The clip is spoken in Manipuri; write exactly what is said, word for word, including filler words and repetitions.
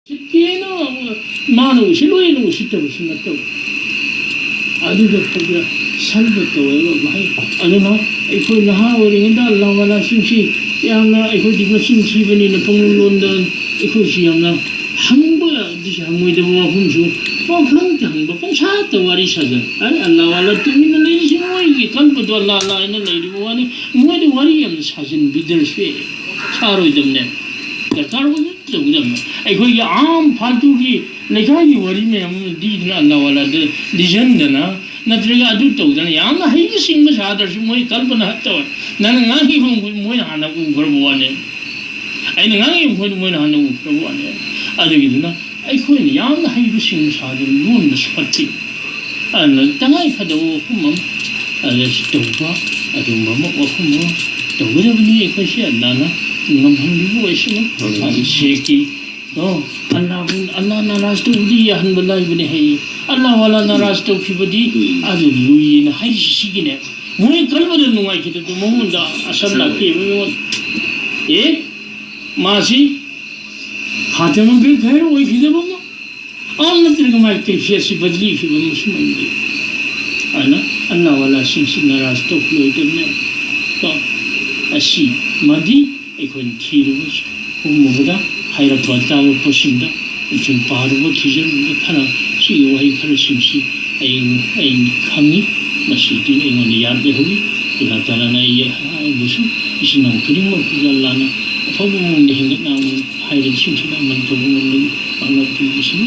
ꯎꯁꯤꯠꯇꯦꯅ ꯃꯥꯅ ꯎꯁꯤꯠꯂꯣꯏꯅ ꯎꯁꯤꯠꯇꯕꯁꯨ ꯅꯠꯇꯕ꯫ ꯑꯗꯨꯒ ꯑꯩꯈꯣꯏꯗ ꯁꯜꯕ ꯇꯧꯋꯦꯕ ꯃꯍꯩ꯫ ꯑꯗꯨꯅ ꯑꯩꯈꯣꯏ ꯅꯍꯥ ꯑꯣꯏꯔꯤꯉꯩꯗ ꯑꯜꯂꯥ ꯋꯥꯂꯥꯁꯤꯡꯁꯤ ꯌꯥꯝꯅ, ꯑꯩꯈꯣꯏꯗꯤ ꯃꯆꯤꯟ ꯊꯤꯕꯅꯤꯅ ꯄꯪꯂꯣꯟ ꯂꯣꯟꯗ ꯑꯩꯈꯣꯏꯁꯤ ꯌꯥꯝꯅ ꯍꯪꯕ, ꯑꯗꯨꯁꯨ ꯍꯪꯉꯣꯏꯗꯕ ꯋꯥꯐꯝꯁꯨ ꯄꯪꯍꯪꯇ ꯍꯪꯕ, ꯄꯪꯁꯥꯠꯇ ꯋꯥꯔꯤ ꯁꯥꯖꯟ꯫ ꯑꯩ ꯑꯜꯂꯥ ꯋꯥꯂꯥ ꯇꯨꯃꯤꯟꯅ ꯂꯩꯔꯤꯁꯤ ꯃꯣꯏꯒꯤ ꯀꯜꯕꯗꯣ ꯑꯜꯂꯥ ꯑꯜꯂꯥ ꯍꯥꯏꯅ ꯂꯩꯔꯤꯕ ꯋꯥꯅꯤ꯫ ꯃꯣꯏꯗ ꯋꯥꯔꯤ ꯌꯥꯝꯅ ꯁꯥꯖꯟꯕꯤꯗ꯭ꯔꯁꯨ ꯌꯥꯏ, ꯁꯥꯔꯣꯏꯗꯕꯅꯦ꯫ ꯗꯔꯀꯥꯔ ꯑꯣꯏꯕ ꯇꯧꯒꯗꯕꯅꯦ꯫ ꯑꯩꯈꯣꯏꯒꯤ ꯑꯥꯝ ꯐꯥꯜꯇꯨꯒꯤ ꯂꯩꯀꯥꯏꯒꯤ ꯋꯥꯔꯤ ꯃꯌꯥꯝ ꯑꯃ ꯂꯤꯗꯅ ꯑꯜꯂꯥ ꯋꯥꯂꯥꯗ ꯂꯤꯖꯟꯗꯅ, ꯅꯠꯇ꯭ꯔꯒ ꯑꯗꯨ ꯇꯧꯗꯅ ꯌꯥꯝꯅ ꯍꯩꯕ ꯁꯤꯡꯕ ꯁꯥꯗ꯭ꯔꯁꯨ ꯃꯣꯏ ꯀꯜꯄꯅ ꯍꯠꯇꯕ꯫ ꯅꯪꯅ ꯉꯥꯡꯉꯤꯕ ꯃꯈꯣꯏ ꯃꯣꯏꯅ ꯍꯥꯟꯅ ꯎꯈ꯭ꯔꯕ ꯋꯥꯅꯦ꯫ ꯑꯩꯅ ꯉꯥꯡꯉꯤꯕ ꯃꯈꯣꯏꯗ ꯃꯣꯏꯅ ꯍꯥꯟꯅ ꯎꯈ꯭ꯔꯕ ꯋꯥꯅꯦ꯫ ꯑꯗꯨꯒꯤꯗꯨꯅ ꯑꯩꯈꯣꯏꯅ ꯌꯥꯝꯅ ꯍꯩꯕ ꯁꯤꯡꯕ ꯁꯥꯗꯅ ꯂꯣꯟꯕꯁꯨ ꯐꯠꯇꯦ꯫ ꯑꯗꯨꯅ ꯇꯉꯥꯏ ꯐꯗꯕ ꯋꯥꯐꯝ ꯑꯃ ꯑꯗ ꯁꯤ ꯇꯧꯕ, ꯑꯗꯨꯒꯨꯝꯕ ꯑꯃ ꯋꯥꯐꯝ ꯑꯃ ꯇꯧꯒꯗꯕꯅꯤ꯫ ꯑꯩꯈꯣꯏꯁꯦ ꯑꯜꯂꯥꯅ ꯉꯝꯍꯟꯕꯤꯕ ꯑꯣꯏꯁꯅꯨ꯫ ꯑꯗꯨ ꯁꯦꯛꯀꯤ ꯑꯣ, ꯑꯜꯂꯥꯍꯨ, ꯑꯜꯂꯥ ꯅꯥꯔꯥꯖ ꯇꯧꯕꯗꯤ ꯌꯥꯍꯟꯕ ꯂꯥꯏꯕꯅꯦ ꯍꯥꯏꯌꯦ꯫ ꯑꯜꯂꯥ ꯋꯥꯂꯥ ꯅꯥꯔꯥꯖ ꯇꯧꯈꯤꯕꯗꯤ ꯎꯝ꯫ ꯑꯗꯨ ꯂꯨꯏꯌꯦꯅ ꯍꯥꯏꯔꯤꯁꯤ ꯁꯤꯒꯤꯅꯦ꯫ ꯃꯣꯏ ꯀꯔꯝꯕꯗ ꯅꯨꯡꯉꯥꯏꯈꯤꯗꯕꯗꯣ ꯃꯉꯣꯟꯗ ꯑꯁꯝ ꯎꯝ꯫ ꯂꯥꯛꯄꯤꯕ ꯃꯉꯣꯟꯗ꯫ ꯑꯦ, ꯃꯥꯁꯤ ꯈꯥꯇꯃ ꯕꯤꯜ ꯈꯥꯏꯔ ꯑꯣꯏꯈꯤꯗꯕ ꯑꯃ, ꯑꯥ ꯅꯠꯇ꯭ꯔꯒ ꯃꯥꯒꯤ ꯀꯩꯐꯤꯌꯠꯁꯤ ꯕꯗꯂꯤꯈꯤꯕ ꯑꯃꯁꯨ ꯂꯩ꯫ ꯑꯗꯨꯅ ꯑꯜꯂꯥ ꯋꯥꯂꯥꯁꯤꯡꯁꯤ ꯅꯥꯔꯥꯖ ꯇꯧꯍꯜꯂꯣꯏꯗꯕꯅꯦ꯫ ꯀꯣ, ꯑꯁꯤ ꯃꯗꯤ ꯑꯩꯈꯣꯏꯅ ꯊꯤꯔꯨꯕ ꯍꯨꯝꯃꯨꯕꯗ ꯍꯥꯏꯔꯛꯄ ꯇꯥꯕ ꯄꯣꯠꯁꯤꯡꯗ ꯁꯨꯝ ꯄꯥꯔꯨꯕ ꯊꯤꯖꯤꯟꯕꯗ ꯈꯔ ꯁꯤꯒꯤ ꯋꯥꯍꯩ ꯈꯔꯁꯤꯡꯁꯤ ꯑꯩ, ꯑꯩ ꯈꯪꯉꯤ꯫ ꯃꯁꯤꯗꯤ ꯑꯩꯉꯣꯟꯗ ꯌꯥꯝ ꯂꯩꯍꯧꯋꯤ꯫ ꯑꯜꯂꯥ ꯇꯥꯂꯥꯅ ꯑꯩ, ꯑꯩꯕꯨꯁꯨ ꯏꯆꯤꯟ ꯏꯅꯥꯎ ꯈꯨꯗꯤꯡꯃꯛꯄꯨꯁꯨ ꯑꯜꯂꯥꯅ ꯑꯐꯕ ꯃꯑꯣꯡꯗ ꯍꯦꯟꯒꯠꯅ ꯍꯥꯏꯔꯤꯕꯁꯤꯡꯁꯤꯗ ꯑꯃꯟ ꯇꯧꯕ ꯉꯝꯕꯒꯤ ꯄꯥꯡꯒꯜ ꯄꯤꯕꯤꯁꯅꯨ꯫